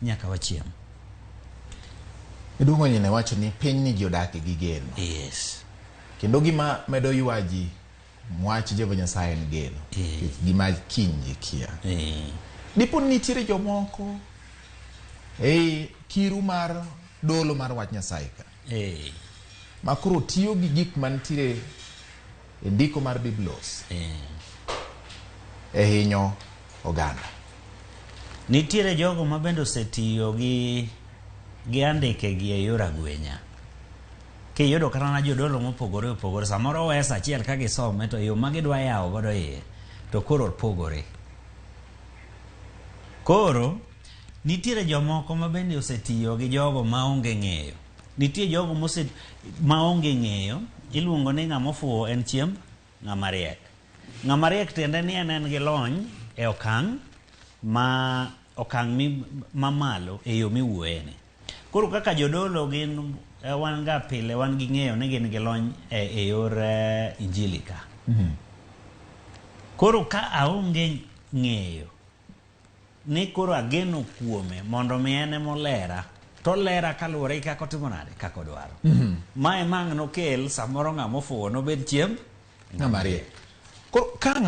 Nyaka wachiem. Iduong'o nyine wacho ni pinyni ji odak gi geno. Yes. Kendo gima medo ywa ji wach Jehova Nyasaye en geno. Nikech gima kiny ji kia. Dipo ni nitiere jomoko ei kiru mar dolo mar wach Nyasaye ka. Ma koro tiyo gi gik mantiere e ndiko mar Biblos e hinyo oganda. Nitiere jogo ma bende osetiyo gi gi andike gi e yor agwenya. Kiyudo kata na jodolo mopogore opogore, samoro wes achiel ka gisome to yo ma gidwa yawo godo iye to koro opogore. Koro nitiere jomoko ma bende osetiyo gi jogo maonge ng'eyo. Nitie jogo mose maonge ng'eyo, iluongo ni ng'ama ofuwo en chiemb ng'ama riek. Ng'ama riek tiende ni en en gi lony e okang' ma okang' mi mamalo e yo miwuoyeni. Koro kaka jodolo gin wan ga pile wan gi ng'eyo ni gin gi lony e, e yor injili ka. Koro ka aonge ng'eyo ni koro ageno kuome mondo mi en ema olera to olera kaluwore gi kaka otimo nade kaka odwaro. Mae ma ang' nokel samoro ng'ama ofuwo nobed chiemb Ng'ama riek. Koro ka ng'ama